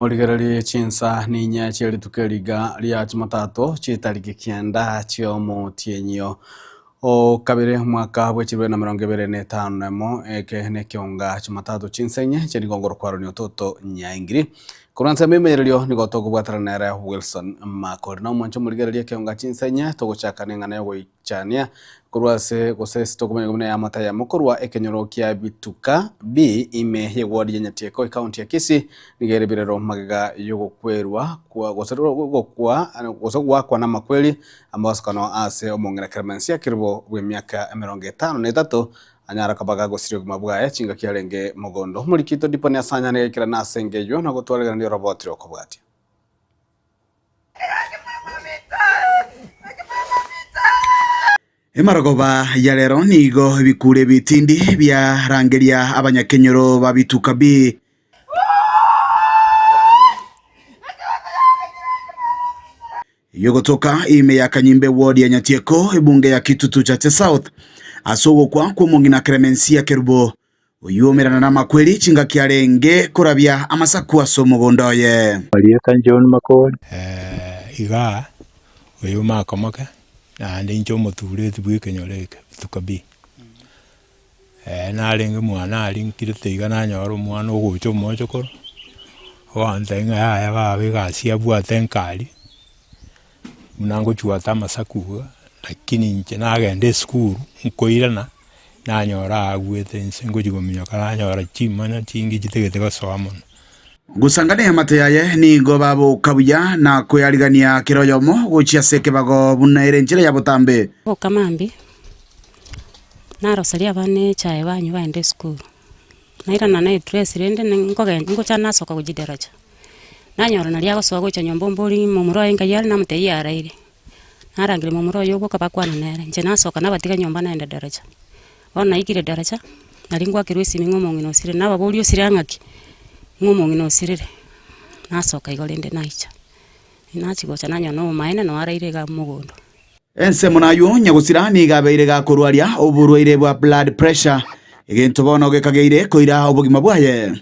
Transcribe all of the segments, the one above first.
Morigererie chinsa ninye chie rituko eriga ria Jumatatu chitariki kianda chi'omotienyi o kabere omwaka bwe chirwe na emerongo ebere na etano na emo, eke nekeonga Jumatatu chinsa inye chie rigongoro kwaroni ototo nyaingiri. Korwa ensemo y'emeyererio nigo tokobwatana nere Wilson Makori. Na omwancho morigererie ekeonga chinsa inye togochaka neng'ana yogoichania korwa ase gose ase tokomanya buna eamate eyemo korwa ekenyoro kia Bituka B ime y'eward ya Nyatieko ecounty ya Kisii nigo ere birero magega y'ogokwerwa kwa gose gokwa gose goakwa namakweri amabasokano ase omong'ina Clemencia Kerubo bw'emiaka 51 anyare koba gagosiria obogima bwaye chingaki arenge mogondo. Omoriki oito Diponi Asanya nigo aikerana ase engeyio na gotwareganania oroboti rokobwatia. Emarogoba ya rero nigo ebikuro ebitindi biarangeria abanyakenyoro ba bituka bi. Yogotoka ime ya Kanyimbe ward ya Nyatieko ebunge ya Kitutu Chache South ase ogokwa kw'omong'ina Clemencia Kerubo Oyio omerana namakweri chingaki arenge korabia amasaku ase omogondo oye. Marieta John Makori. Igaa, oyo makomoke, naende inche omotureti bw'ekenyoro eke, Bituka B. Narenge mwane aria nkirete iga nanyora omwana ogocha omochokoro, ogontebia ng'a yaya baba egasi yabwate nkari, buna ngochwata amasaku iga, lakini inche nagenda esukuru, nkoirana. Nanyora aagwete inse ngochia kominyoka, nanyora chimanya chingi chitagete gosoa mono. Gosanga neamate yaye nigo baboka buya na kwearigania kera oyomo gochia ase ekebago buna ere enchera ya botambe. Boka mambia, naroseria abana echae banywe bagende esukuru, nairana na edress rende nkogen ngocha nasoka gochia daraja, nanyora naria agosoa gocha nyomba ombori momura oye nkai are namotebia yaraire. Narangeria momura oye oboka bakwane nere, inche nasoka nabatiga nyomba naenda daraja. Bono naikire daraja, naria ngwakerwa esimi ng'a omong'ina osirire, nababoria osire ang'aki, ng'a omong'ina osirire, nasoka igo rende naicha. Nachia gocha nanyora na obomaene noo araire iga mogondo. Ensemo naywo nyagosira nigo abeire gakorwaria oborwaire bwa blood pressure, egento bono gekageire koira obogima bwaye.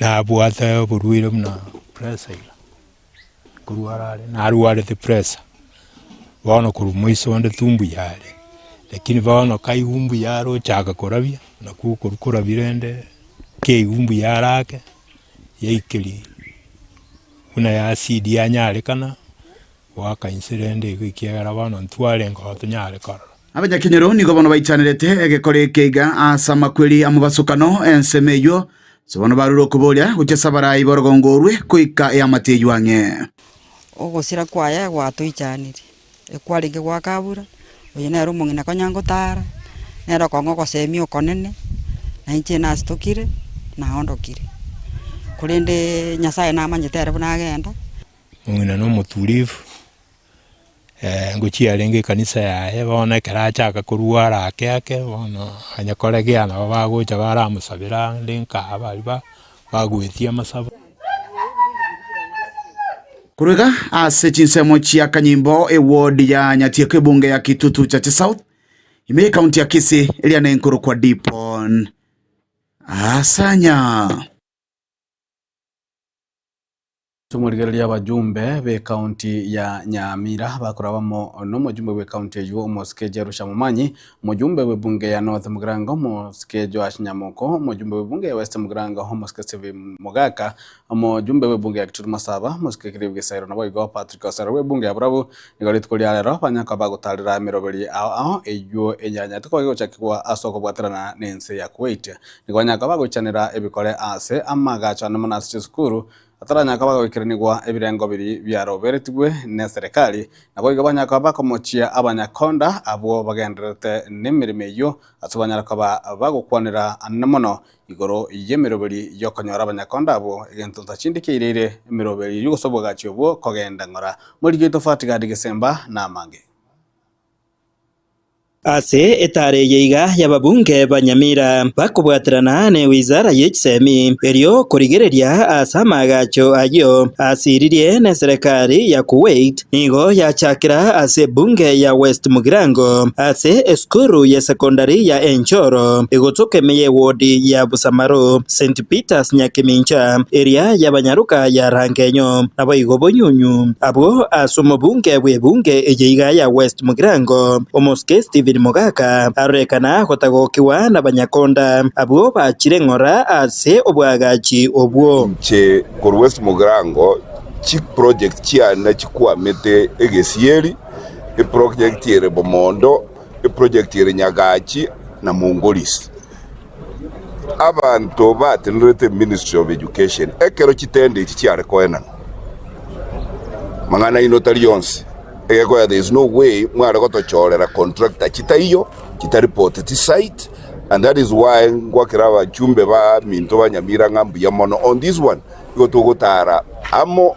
Nabwate oborwaire buna pressure iga. Nkorwara are, narwarete pressure, bono korwa moiso onde tu mbuya are, lakini bono kaigwa mbuya are ochaka korabia, nakwo okorwa korabia rende, keigwa mbuya are ake, yaikeria buna yasidi yanyarekana, goaka inse rende igo ekiagera bono ntwarenge oo tonyare korora. Abanyakenyoro nigo bono baichanerete egekora eke iga ase amakweri amobasokano ensemo eyio, ase bono barure okoboria gochia ase abarai b'orogongo orwe goika eamate eyio ang'e. Ogosira kwaye gwatoichanirie, ekwarenge gwakabura, oyo nere omong'ina konya ngotara, nere okong'a ogosemia okonene, na inche nasitokire, naondokire. Korende Nyasaye namanyete ere buna agenda. Omong'ina na omotulivu. Ngochia arenge ekanisa yaye, bono ekero achaka korwara ake ake, bono onye koregea nabo bagocha baramosabera ande nkaa baria ba bagoetia amasabo. Korwa iga ase chinsemo chia Kanyimbo, eward ya Nyatieko ebunge ya Kitutu Chache South, ime y'ecounty ya Kisii, eria nenkorokwa Dipon Asanya. Tumorigererie abajumbe b'ecounty ya Nyamira bakoraba amo nomojumbe bw'ecounty eywo omosike Jerusha Momanyi, omojumbe bw'ebunge ya North Mugirango omosike Joash Nyamoko, omojumbe bw'ebunge ya West Mugirango omosike Stephen Mogaka, omojumbe bw'ebunge ya Kitutu Masaba omosike Clive Gisairo naboigo Patrick Osero bw'ebunge ya Borabu. Nigo rituko ria rero banyaka bagotarera emeroberi ao ao eywo enyanyete koba egochakigwa ase okobwaterana nense ya Kuwait. Nigo banyaka bagoichanera ebikore ase amagacho ane mono ase chisukuru Bataranyaka bagoikeranigwa ebirengo biria biaroberetigwe neserekari, naboigo banyaka bakomochia abanyakonda abwo bagendererete nemeremo eyio, ase banyare koba bagokwanera anene mono igoro y'emeroberi y'okonyora abanyakonda abwo, egento ntachindi keireire emeroberi eyio gose obogachi obwo kogenda ng'ora. Morigie oito Fatgad Gesemba na amange. Ase etaara eye iga y'ababunge ba Nyamira bakobwaterana ne wizara ye chisemi erio korigereria ase amaagacho ayio asiririe ne serekari ya Kuwait nigo yachakera ase ebunge ya West Mugirango ase esukuru ye sekondari ya Enchoro egotoka ime y'ewodi ya Busamaru St Peters Nyakemincha eria y'abanyaroka ya Rangenyo naboigo Bonyunyu abwo ase omobunge bw'ebunge eye iga ya West Mugirango, Omosike Stephen Mogaka arorekana gotagokigwa nabanyakonda abwo bachire ng'ora ase obwagachi obwo. Inche korwa West Mugirango chiproject chiane chikwamete egesieri, eproject ere Bomondo, eproject ere Nyagachi na Mongolisi. Abanto batenerete Ministry of Education ekero chitende echi chiare koenanwa, mang'ana aino tari onsi, egekoya there is no way mware gotochorera contractor chitaiyo, chitaripoteti site and that is why ngwakera abachumbe baminto ba Nyamira ng'a mbuya mono on this one, igo togotara amo.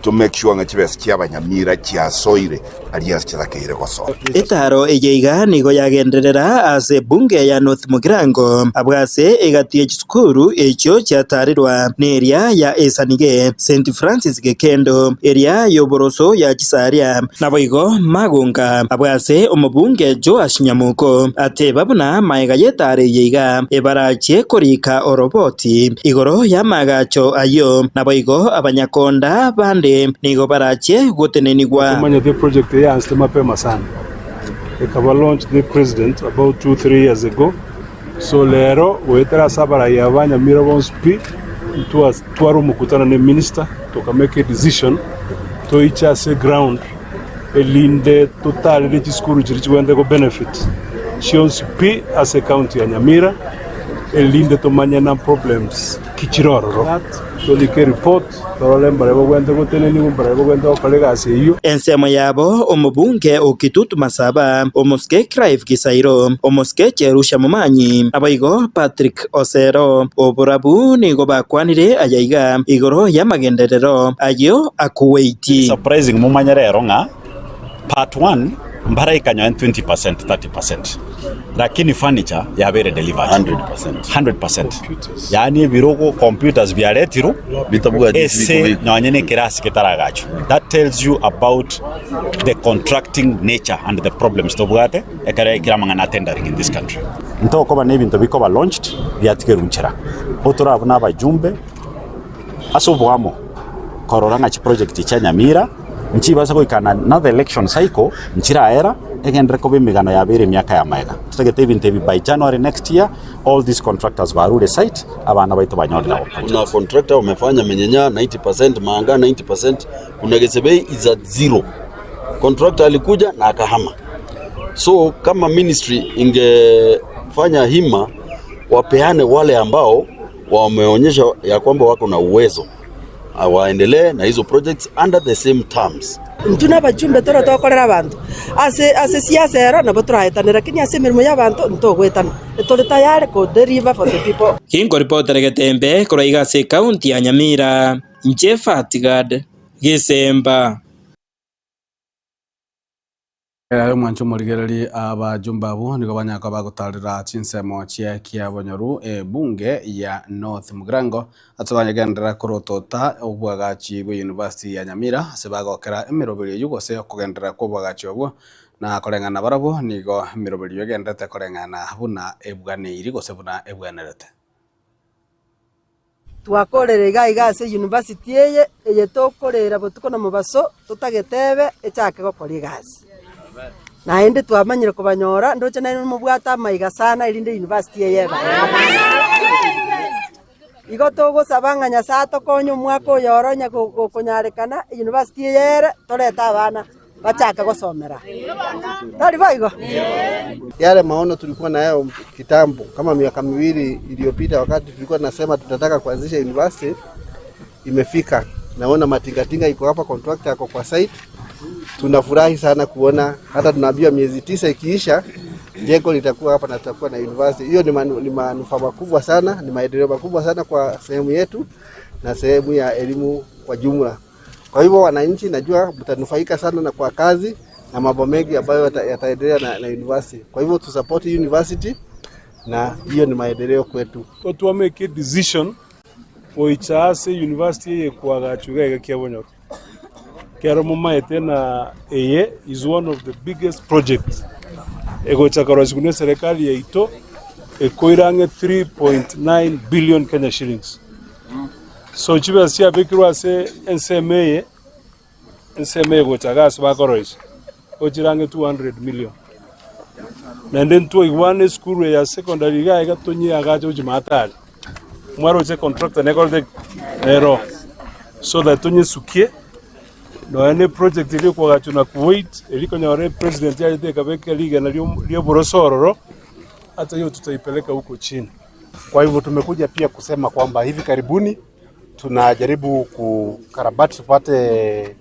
To make sure ng'a chibesa chi'abanyamira chiasoire aria ase chitakeire gosoa. Etaaro eye iga nigo yagenderera ase ebunge ya North Mugirango, abwo ase egati ye chisukuru echio chiatarirwa neria ya Esanige, St Francis Gekendo, eria y'oboroso ya Chisaria, naboigo Magunga, abwo ase omobunge Joash Nyamuko ateba buna magega y'etaaro eye iga ebarachie korika oroboti igoro y'amaagacho ayio, naboigo abanyakonda bande nigo barachie gotenenigwa. Tomanyete eproject eye yaanchete mapema sana, ekaba launched ne president about two three years ago, so rero goetera ase abarai aba ba Nyamira bonsi pi, ntwatwara omokutano ne minister toka make a decision toiche ase eground erinde totarere chisukuru chiria chigwenerete go benefit chionsi pi ase ecounty ya Nyamira, erinde tomanye na problems ki chire ororo. Torike report torore mbare bagwenerete gotenenigwa, mbare bagwenerete gokora egasi eyio. Ensemo yabo omobunge o Kitutu Masaba, omosike Clive Gisairo, omosike Jerusha Momanyi, naboigo Patrick Osero oborabu nigo bakwanire ayaiga igoro y'amagenderero ayio a Kuwait. Surprising momanye rero ng'a part one mbaraika nonye 20% 30% lakini furniture yabeire delivered 100% yaani ebirogo computers biaretirwe ase nonye na ekerasi ketaragachwa that tells you about the contracting nature and the problems tobwate ekero ekero amang'ana a tendering in this country. Ntokoba na ebinto bikoba launched biatigerwe nchera. Otoraba buna abajumbe ase oboamo korora ng'a chiproject chia Nyamira nchibase goika na another election cycle nchiraera egenderere koba emegano yabeire emiaka ya magega. Totagete ebinto ebi by January next year all these contractors barure site abana baito banyorire our Kuna projects. contractor wamefanya Menyenya 90%, Manga 90%, kuna Gesebei is at zero. Contractor alikuja na akahama. So kama ministry ingefanya hima wapeane wale ambao wameonyesha ya kwamba wako na uwezo waendelee na hizo projects under the same terms. Intwe nabachumbe tore tokorera abanto, ase ase siasa ero nabo toraetane, lakini ase emeremo y'abanto ntogoetana, tore tayari ko deliver for the people. Ginkoripotera Getembe korwa iga ase ekaunti ya Nyamira, inche Fatgad Gesemba. Ere omwancho omorigereria abajumbe abwo nigo banyara koba bagotarera chinsemo chia Kiabonyoru ebunge ya North Mugirango ase banyagenderera korotota obwagachi bwe University ya Nyamira ase bagokera emeroberio eyio gose okogenderera kwa obwagachi obwo na koreng'ana nabarabwo nigo emeroberio egendererete koreng'ana buna ebwaneiri gose buna ebwenerete. Twakorire iga iga ase university eye, eye tokorera botuko na mobaso, totagete ebe echake gokora egasi. Naende twamanyire kobanyora, ndoche nainwe mobwate amaiga sana erinde university eye ebe. Igo togosaba ng'a Nyasae atokonye omwaka oyo oro onye gokonyarekana, university eye ere, torete abana bachake gosomera. Tari boigo? Yale maono tulikuwa nayo kitambo kama miaka miwili iliyopita, wakati tulikuwa tunasema tunataka kuanzisha university, imefika. Naona matingatinga iko hapa, contractor ako kwa site. Tunafurahi sana kuona hata tunaambiwa miezi tisa ikiisha jengo litakuwa hapa na tutakuwa na university. Hiyo ni, manu, ni manufaa makubwa sana, ni maendeleo makubwa sana kwa sehemu yetu na sehemu ya elimu kwa jumla. Kwa hivyo wananchi, najua mtanufaika sana na kwa kazi na mambo mengi ambayo yataendelea na, na university. Kwa hivyo tu support university na hiyo ni maendeleo kwetu. Twamake decision goicha ase university eye koagachwa iga iga Kiabonyoru. Ekero momaete na eye is one of the biggest project egocha korosigwa ne serikali yaito ekoira ang'e 3.9 billion Kenya shillings. So chibesa chiabekirwe ase ensemo eye, ensemo eye gocha iga ase bakoroisia, gochire ang'e 200 million. Naende ntwaigwane esukuru eye ya secondary iga iga tonyeagache gochia maatari. Mwaroche contractor nekorete ki? Nero. So that tonyesukie nonya ne project eria ekoagachwa na Kuwait eria konyora epresident yachete ekabeka rigena ri'oboroso ororo, hata hiyo tutaipeleka huko chini. Kwa hivyo tumekuja pia kusema kwamba hivi karibuni tunajaribu kukarabati tupate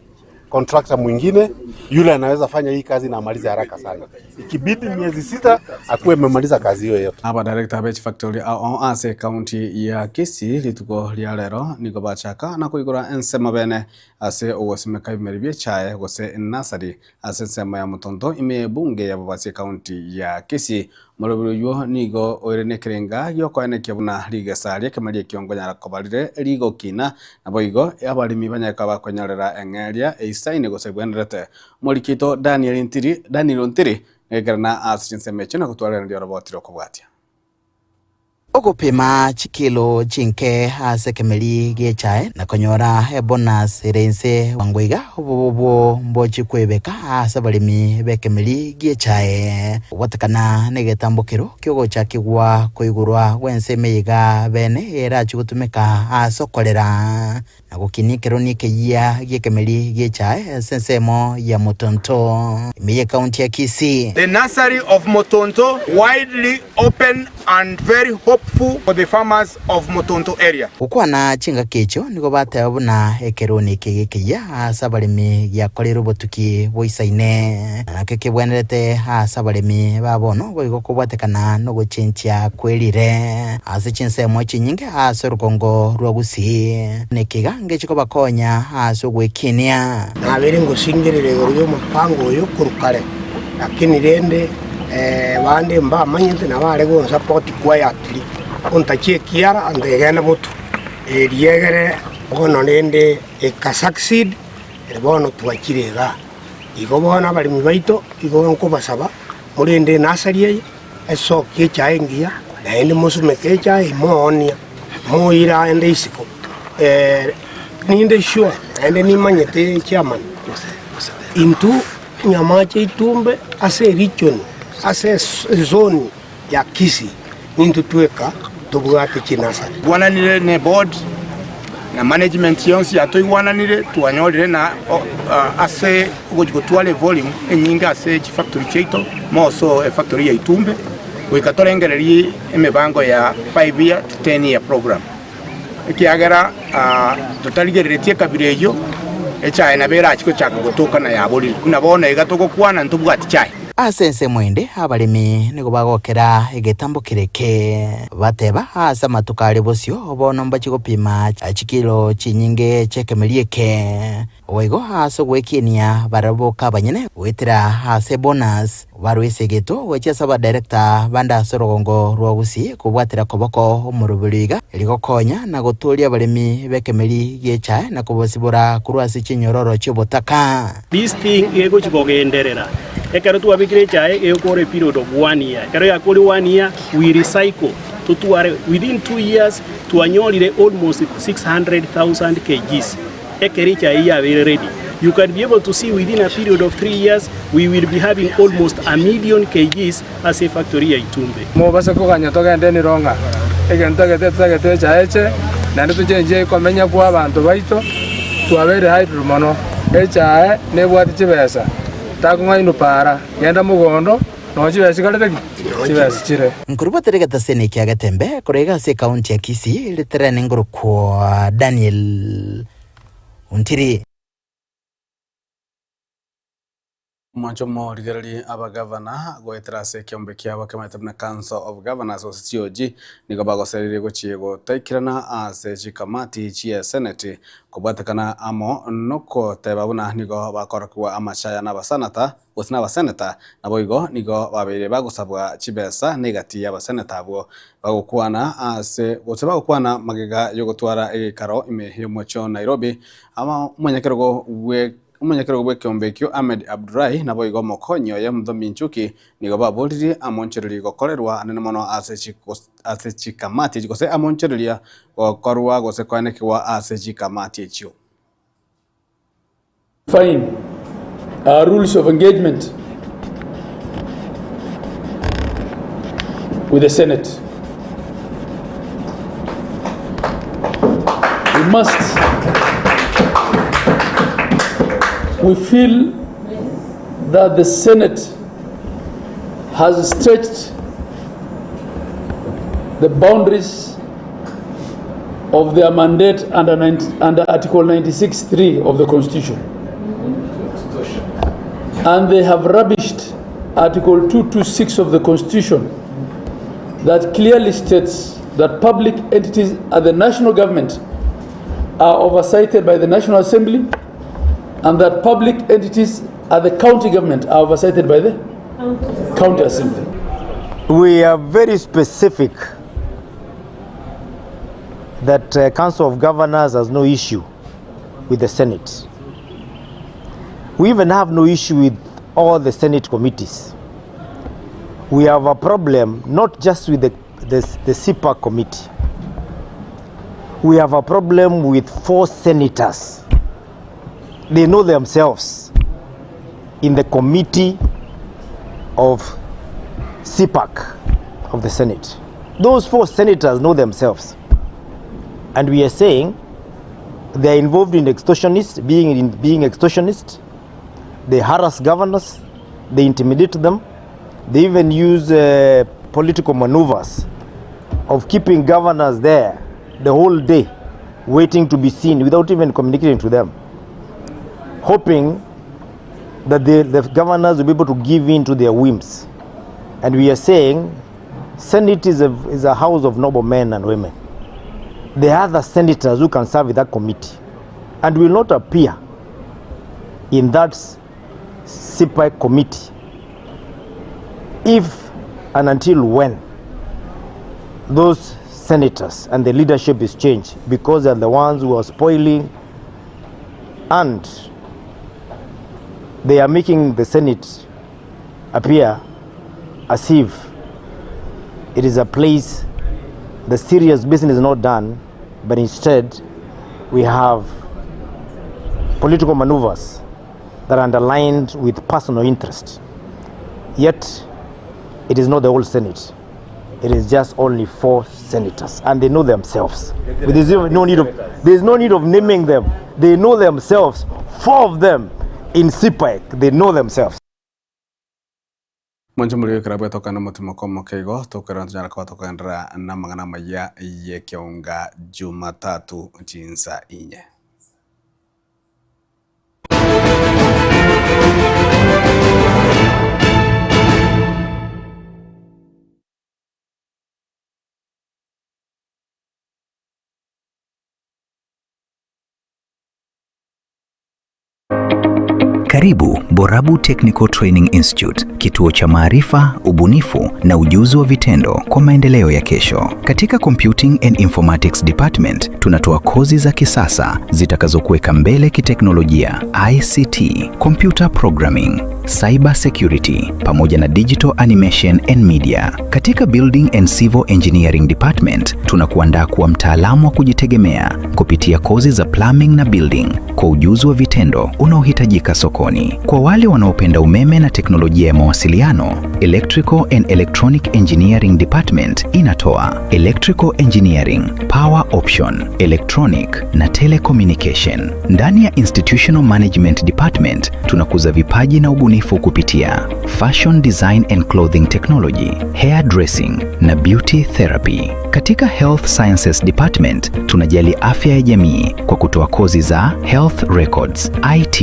contractor mwingine yule anaweza fanya hii kazi na amalize haraka sana, ikibidi miezi sita akuwe amemaliza kazi hiyo yote. Abadirector be chifactori ao ase ekaunti ya Kisii rituko ria rero nigo bachaka na koigora ensemo bene ase ogosimeka ebimeri bie echae gose enasari ase ensemo ya Mutonto ime y'ebunge ya Bobasi ekaunti ya Kisii. Omoroberi oyio nigo oire nekerenga giokoenekia buna rigesa ri'ekemeri ekio nkonyara koba rire rigokina, naboigo abaremi banyare koba bakonyorera eng'eria eisaine gose ebwenerete. Omoriki oito Daniel Ntiri, Daniel Ontiri, nekerana ase chinsemo echio na gotwarera rioroboti rokobwatia. Ogopima chikilo chinke ase ekemeri gi'echae na konyora ebonus ere inse bwango iga, obobe obwo mbochie kwebeka ase abaremi b'ekemeri gi'echae. Kobwatekana negetambokero ki'ogochakigwa koigurwa gw'ense emeyega bene erachie gotumeka ase okorera na gokinia ekeroni ekeyia gi'ekemeri gi'echae ase ensemo ya Motonto, ime y'Ekaunti ya Kisii. The nursery of Motonto widely open and very hopeful for the farmers of Motonto area. Gokwana chingaki echio nigo bateba buna ekeroni eke gekeyia ase abaremi giakoreire obotuki boisaine, na nakio kebwenerete ase abaremi ba bono boigo kobwatekana nogochenchia kwerire ase chinsemo chinyinge ase orogongo rwa Gusii, nekiga ngechikobakonya ase ogwekinia. Nabeire ngosingerera igoro y'omopango oyo korwa kare, lakini rende bande mbamanyete na bare gonsupport quietly, ontachie ekiara antegene motwe. Eriegere bono rende eka succeed, ere bono twachire igaa. Igo bono abaremi baito igo nkobasaba morende enasari eye, esoki echae engiya, naende mosumeke echae moonie, moire aende isiko. Ninde sure naende nimanyete chairman, intwe Nyamache Itumbe ase eregion, ase ezone ya Kisii nintwe tweka tobwate chinasari. Twaigwananire ne board na management yonsi yatoigwananire twanyorire na ase ogochi gotwara evolume enyinge ase chifactory chiaito more so efactory ya Itumbe goika torengererie emebango ya 5 year to 10 year program ekiagera totarigereretie ekabira eyio echae nabo erachi gochaka gotoka na yaborire buna bono iga togokwana ntobwati chae. Ase ensemo ende abaremi nigo bagokera egetambo kere eke, bateba, Ase amatuko are bosio bono mbachie gopima chikilo chinyinge chi'ekemeri eke. Boigo ase ogwekienia barabwo boka abanyene goetera ase bonus barwe esegeto gochia ase abadirector bande ase orogongo rwa Gusii kobwatera koboko omoroberi iga rigokonya na gotooria abaremi b'ekemeri gi'echae na kobasibora korwa ase chinyororo chi'obotaka. This thing egochi kogenderera ekero twabekire echae egokora a period of one year, ekero yakorire one year we recycle totware within 2 years twanyorire almost 600,000 kgs ekero echae eyio yabeire ready. You can be able to see within a period of 3 years we will be having almost a million kgs ase efactory ya Itumbe. Mobase koganya togende niro ng'a egento egete totagete echae eche, naende tochenchie komenya kwa abanto baito, twabeire idle mono. Echae nebwate chibesa, takong'ainwa para, genda mogondo, nonya chibesa chikorete ki? Chibesa chire. Nkorubotera egetaseni ekia Getembe korwa iga ase ekaunti ya Kisii riterene ngorokwa Daniel Ontiri. Omwancho omorigererie abagavana goetera ase ekeombe kiabo kemanyete buna Council of Governors gose COG nigo bagosereire gochia gotaikerana ase chikamati chie Senate kobwatekana amo nokoteba buna nigo bakorokigwa amachaya nabasanata gose nabaseneta naboigo nigo babeire bagosabwa chibesa negati y'abaseneta abwo bagokwana ase gose bagokwana magega yogotwara egeikaro ime y'omochie o Nairobi amo omonyakerogo bwe Omonyakerogo bw'ekeombe ekio Ahmed Abdullahi naboigo omokonyi oye Muthomi Njuki nigo baboririe amonchererie gokorerwa anene mono ase ase chikamati echio gose amonchereria gokorwa gose koenekigwa ase chikamati echio. Define our rules of engagement with the Senate. We must, we feel that the Senate has stretched the boundaries of their mandate under, 90, under Article 96.3 of the Constitution. And they have rubbished Article 226 of the Constitution that clearly states that public entities at the national government are oversighted by the National Assembly and that public entities at the county government are oversighted by the county assembly. We are very specific that uh, Council of Governors has no issue with the Senate. We even have no issue with all the Senate committees. We have a problem not just with the, the, the CPAC committee. We have a problem with four senators. They know themselves in the committee of CPAC of the Senate. Those four senators know themselves. And we are saying they are involved in extortionists, being, in, being extortionists. They harass governors, they intimidate them, they even use uh, political maneuvers of keeping governors there the whole day, waiting to be seen without even communicating to them, hoping that the, the governors will be able to give in to their whims. And we are saying Senate is a, is a house of noble men and women. There are other senators who can serve in that committee and will not appear in that CPI committee if and until when those senators and the leadership is changed because they are the ones who are spoiling and they are making the Senate appear as if it is a place the serious business is not done, but instead we have political maneuvers that are underlined with personal interest. Yet, it is not the whole Senate. It is just only four senators, and they know themselves. There's no need of, there's no need of naming them. They know themselves. Four of them in CPAC, they know themselves. Mwanche muri ekero bwetoka nomotimo omoke igo tokerora tonyara koba tokogenderera namang'ana amaya yekeonga Jumatatu chinsa inye. Karibu Borabu Technical Training Institute, kituo cha maarifa, ubunifu na ujuzi wa vitendo kwa maendeleo ya kesho. Katika Computing and Informatics Department tunatoa kozi za kisasa zitakazokuweka mbele kiteknolojia, ICT, computer programming, cyber security pamoja na digital animation and media. Katika Building and Civil Engineering Department tunakuandaa kuwa mtaalamu wa kujitegemea kupitia kozi za plumbing na building kwa ujuzi wa vitendo unaohitajika sokoni. Kwa wale wanaopenda umeme na teknolojia ya mawasiliano, Electrical and Electronic Engineering Department inatoa Electrical Engineering, Power Option, Electronic na Telecommunication. Ndani ya Institutional Management Department tunakuza vipaji na ubunifu kupitia Fashion Design and Clothing Technology, Hair Dressing na Beauty Therapy. Katika Health Sciences Department tunajali afya ya jamii kwa kutoa kozi za Health Records, IT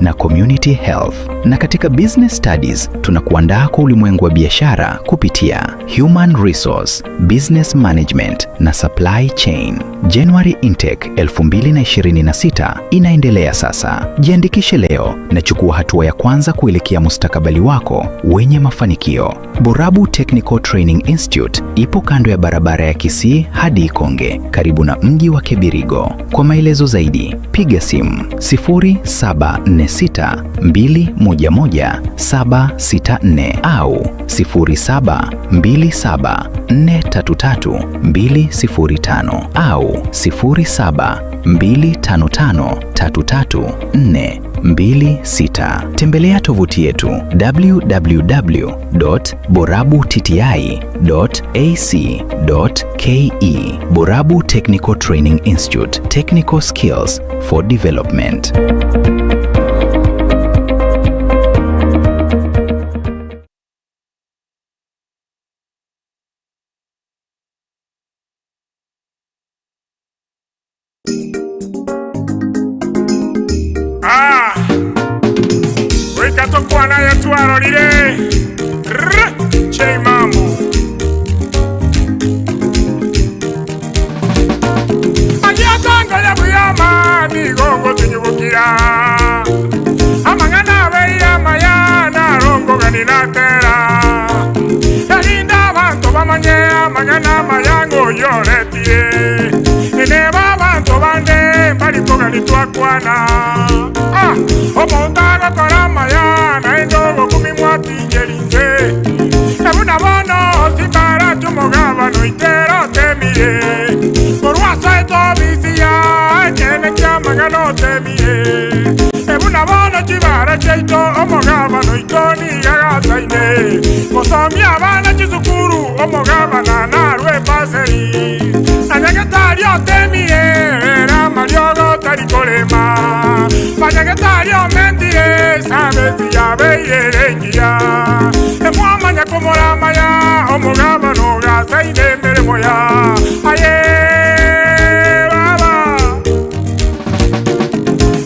na Community Health. Na katika Business Studies tunakuandaa kwa ulimwengu wa biashara kupitia Human Resource, Business Management na Supply Chain. January Intake 2026 inaendelea sasa. Jiandikishe leo na chukua hatua ya kwanza kuelekea mustakabali wako wenye mafanikio. Borabu Technical Training Institute ipo kando ya barabara ya Kisii hadi Ikonge, karibu na mji wa Kebirigo. Kwa maelezo zaidi, piga simu 0746 211 764 au 0727 433 205 au 0725 533 426. Tembelea tovuti yetu www.borabutti.ac.ke. Borabu Technical Training Institute, Technical Skills for Development. Ah, goika tokwana aye twarorire Rr, J Mambo. Agiatanga ya buyama nigongo tunyubukira amang'ana abeire amaya narongogani natera erinda abanto bamanye amang'ana amaya ng'oyoretie eneba abanto bande mbarikogani twakwana. Ah, omonto agokora amaya naende ogokumi mwatinyerinze ebuna bono simbara chomogabano itero temire korwasa etobisi ya ekyene kyamang'ana otemire ebuna bono chibara chiaito omogabano ito nigagasaine gosomia abana chisukuru omogabana narwe epaseri anyagetari otemire era mariogo tari korema banyagetari omentire sabesi yabeire engiya emwamanya komoramaya omogabano gasaine emeremo ya aye baba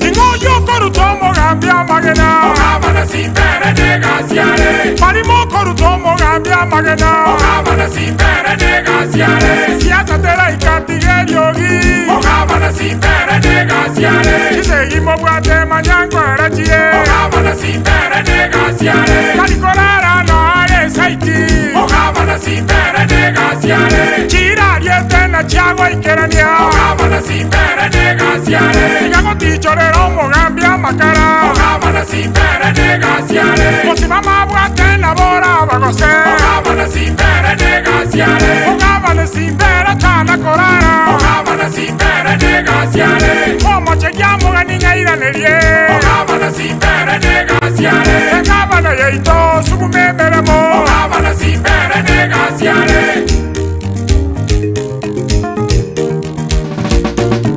ingoyo koruta omogambi amagena ogabana simbere negasiare marimo koruta omogambi amagena ogabana simbere negasiare siasa teraikatigeriogi ogabana simbere negasiare chisegimo bwate manyango erachire ogabana simbere negasiare karikorara no are saiti ogabana simbere negasiare chirariete na chiagoikerania ogabana simbere negasiare tigagotichorera omogambi amakara ogabana simbere negasiare mosimama bwate nabora bagose ogabana simbere negasiare ogabana simbere tana korara ogabana simbere negasiare omochegia mogani nyairanerie ogabana simbere negasiare egabana yaito sugume meremo ogabana simbere negasiare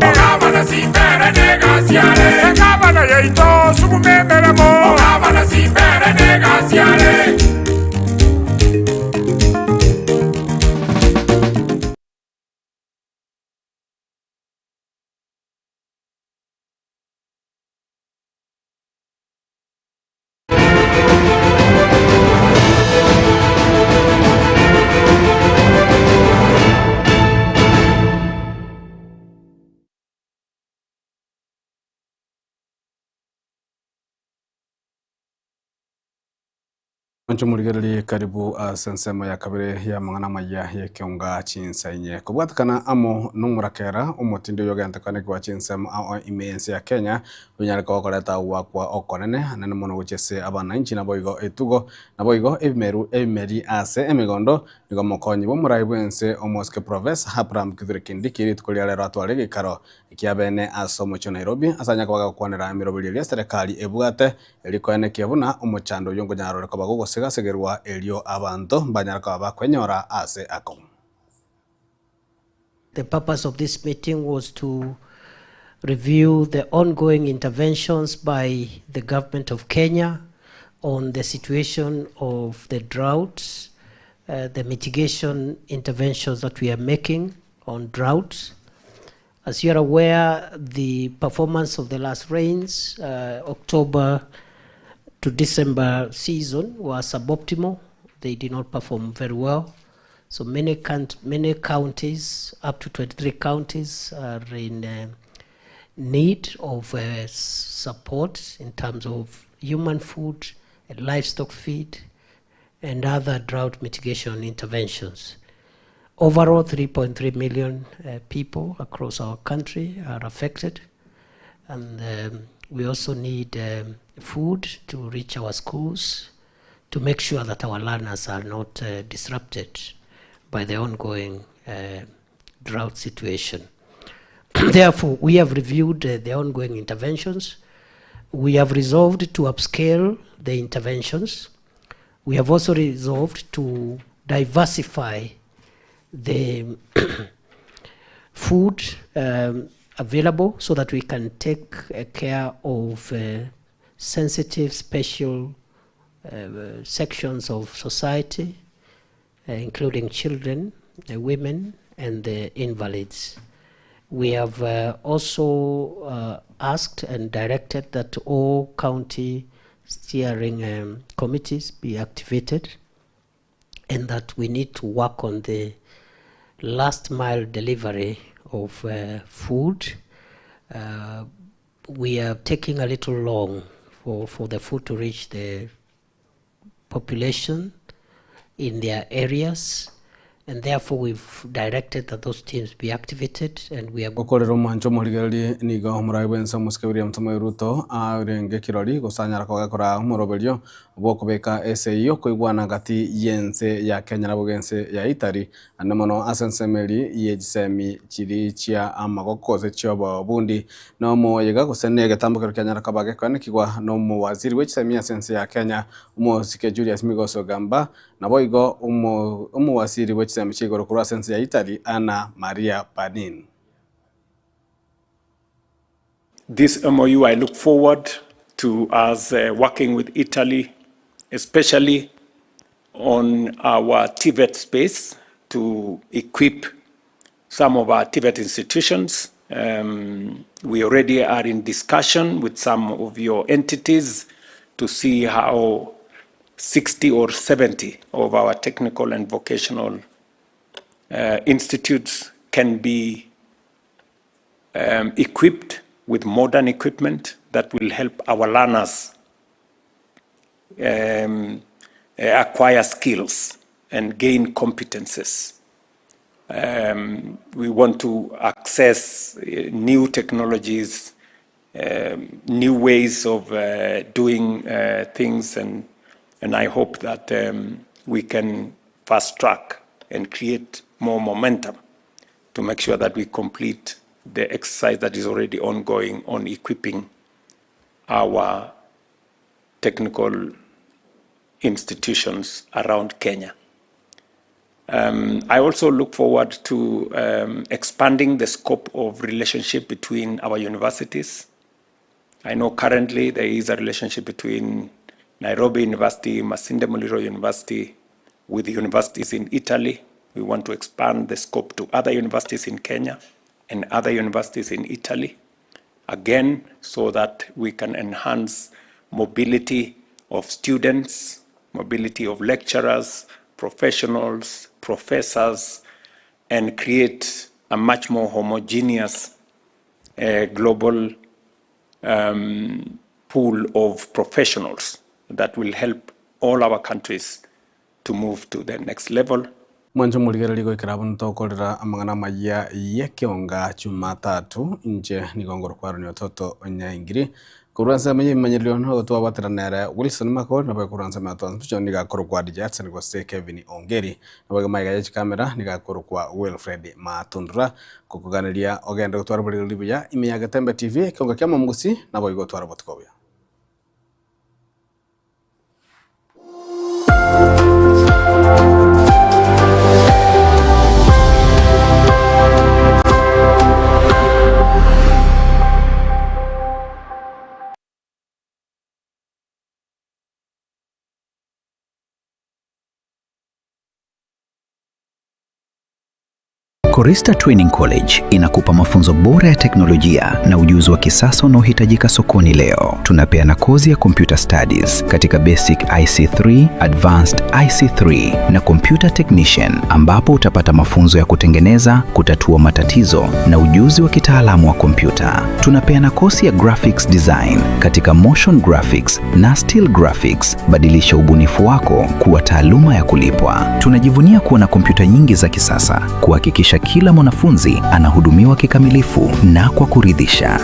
ogabana simbere negasiare egabana yaito sugume meremo ogabana simbere negasiare. Oncho murigereri karibu ase ensemo ya kabere ya mang'ana maya yekeonga chinsainye kobwatikana amo nomorakera omotindi oyo ogentekane gwa chinsemo ao ime ense ya Kenya onyareka gokoreta gwakwa okonene anene mono gochia abananchi nabo igo etugo nabo igo ebimeru ebimeri ase emigondo nigo mokonyi bwa omorai bwa ense omosike Professor Abraham Kithure Kindiki rituko ria rero atware egekaro ekiabene ase omochie wa Nairobi ase anya koba gokwanera emeroberi eria serikali ebwate erikoenekia buna omochando oyo nkonyarore koba gogosigasegerwa erio abanto mbanyara koba bakwenyora ase akong'u. The purpose of this meeting was to review the ongoing interventions by the government of Kenya on the situation of the drought, uh, the mitigation interventions that we are making on drought. As you are aware, the performance of the last rains, uh, October to December season, was suboptimal. They did not perform very well. So many, many counties, up to 23 counties, are in uh, need of uh, support in terms of human food, and livestock feed, and other drought mitigation interventions. Overall, 3.3 million uh, people across our country are affected, and um, we also need um, food to reach our schools to make sure that our learners are not uh, disrupted by the ongoing uh, drought situation. Therefore, we have reviewed uh, the ongoing interventions. We have resolved to upscale the interventions. We have also resolved to diversify the food um, available so that we can take uh, care of uh, sensitive special uh, sections of society, uh, including children, uh, women, and the invalids. We have uh, also uh, asked and directed that all county steering um, committees be activated and that we need to work on the last mile delivery of uh, food. Uh, we are taking a little long for, for the food to reach the population in their areas and therefore we've directed that those teams be activated and we are Gokorera omwancho omorigererie nigo omorai bwense omosike William Samoei Ruto arenge kirori gosanyara kogekora omoroberio bwokobeka esei okoigwana gati y'ense ya Kenya nabo ense ya Italy ande mono ase ensemeri y'echisemi chiri chia amagoko gose chia obobundi na omoyega gose na egetambo kero kianyara koba gekoenekigwa na omowaziri bwa echisemi ase ense ya Kenya omosike Julius Migos Ogamba Naboigo omowasiri bwe chisemi chia igoro korwa ase ense ya Italy, Anna Maria Panin. This MOU I look forward to us working with Italy, especially on our TVET space to equip some of our TVET institutions. Um, we already are in discussion with some of your entities to see how 60 or 70 of our technical and vocational institutes can be um, equipped with modern equipment that will help our learners um, acquire skills and gain competences. Um, we want to access uh, new technologies, um, new ways of uh, doing uh, things, and, and I hope that um, we can fast track and create more momentum to make sure that we complete the exercise that is already ongoing on equipping our technical institutions around Kenya. Um, I also look forward to um, expanding the scope of relationship between our universities. I know currently there is a relationship between Nairobi University, Masinde Muliro University, with universities in Italy. We want to expand the scope to other universities in Kenya and other universities in Italy, again, so that we can enhance mobility of students, mobility of lecturers, professionals, professors, and create a much more homogeneous uh, global um, pool of professionals that will help all our countries to move to the next level. Mwanche omorigereria goikera abwo ntokorera amang'ana amaya y'ekeonga Jumatatu inche nigo ngorokwarania ototo Onyaingiri korwa ensemo y'ebimanyererio nigo twabwatera nere Wilson Makori nabo korwa ensemo ya transmission nigo akorokwa Jackson gose Kevin Ongeri nabo iga magega ye chikamera nigo akorokwa Wilfred Matundura kokoganeria ogende gotwara oborigereria buya ime ya Getembe TV ekeonga kia Omomugusi nabo igo otware obotuko obuya. Korista Training College inakupa mafunzo bora ya teknolojia na ujuzi wa kisasa unaohitajika sokoni leo. Tunapeana kozi ya computer studies katika basic IC3, advanced IC3 na computer technician, ambapo utapata mafunzo ya kutengeneza, kutatua matatizo na ujuzi wa kitaalamu wa kompyuta. Tunapeana kozi ya graphics design katika motion graphics na still graphics. Badilisha ubunifu wako kuwa taaluma ya kulipwa. Tunajivunia kuwa na kompyuta nyingi za kisasa kuhakikisha kila mwanafunzi anahudumiwa kikamilifu na kwa kuridhisha.